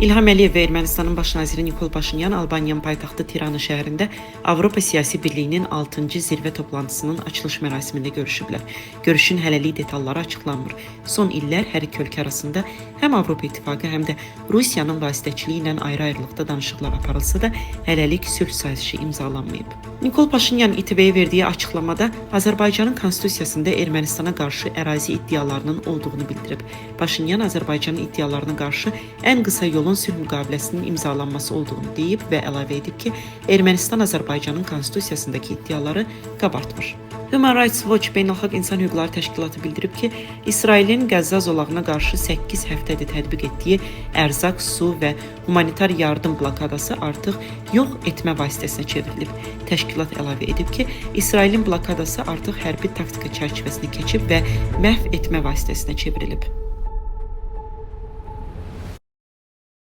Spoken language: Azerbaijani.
İlham Əliyev və Ermənistanın baş naziri Nikol Paşinyan Albaniyanın paytaxtı Tirana şəhərində Avropa Siyasi Birliyinin 6-cı zirvə toplantısının açılış mərasimində görüşüblər. Görüşün hələlik detalları açıqlanmır. Son illər hər iki ölkə arasında həm Avropa İttifaqı, həm də Rusiyanın vasitəçiliyi ilə ayrı-ayrılıqda danışıqlar aparılsa da, hələlik sülh sazişi imzalanmayıb. Nikol Paşinyan İTV-yə verdiyi açıqlamada Azərbaycanın konstitusiyasında Ermənistana qarşı ərazi iddialarının olduğunu bildirib. Paşinyan Azərbaycanın iddialarına qarşı ən qısa yolun sülh müqaviləsinin imzalanması olduğunu deyib və əlavə edib ki, Ermənistan Azərbaycanın konstitusiyasındakı iddiaları qabartmır. Human Rights Watch Beynəlxalq İnsan Hüquqları Təşkilatı bildirib ki, İsrailin Qəzza zolağına qarşı 8 həftədir tətbiq etdiyi ərzaq, su və humanitar yardım blokadası artıq yox etmə vasitəsinə çevrilib. Təşkilat əlavə edib ki, İsrailin blokadası artıq hərbi taktika çərçivəsinə keçib və məhv etmə vasitəsinə çevrilib.